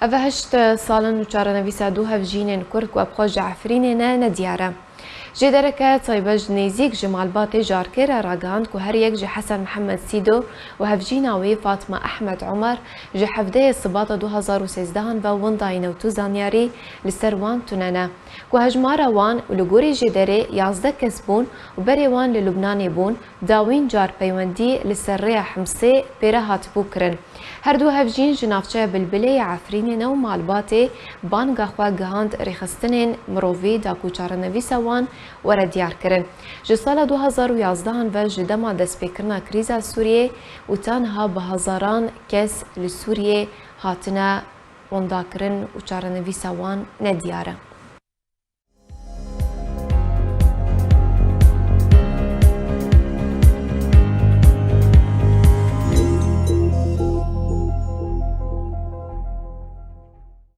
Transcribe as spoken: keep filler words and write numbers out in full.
Ev heşt sal in û çarenivîsa du hevjînên Kurd ku bi xwe ji Efrînê ne, nediyar e. Jêdereke taybet ji nêzîk ji malbatê Carkê re ragihand ku her yek ji Hesen Mihemed Sîdo û hevjîna wî Fatma Ehmed Omer ji hevdeyê Sibata du hezar û sêzdehan ve winda ye û tu zanyarî li ser wan tune ne, ku hejmara wan û li gorî jêderê yazdeh kes bûn û berê wan li Lubnanê bûn, dawîn car peywendî li ser rêya Himsê pê re hatibû kirin. Her du hevjîn ji navçeya Bilbilê ya Efrînê ne û malbatê banga xwe gihand rêxistinên mirovî da ku çarenivîsa wan were diyarkirin. Ji sala du hezar û yazdehan ve ji dema destpêkirina krîza Sûriyê û ta niha bi hezaran kes li Sûriyê hatine windakirin û çarenivîsa wan nediyar e.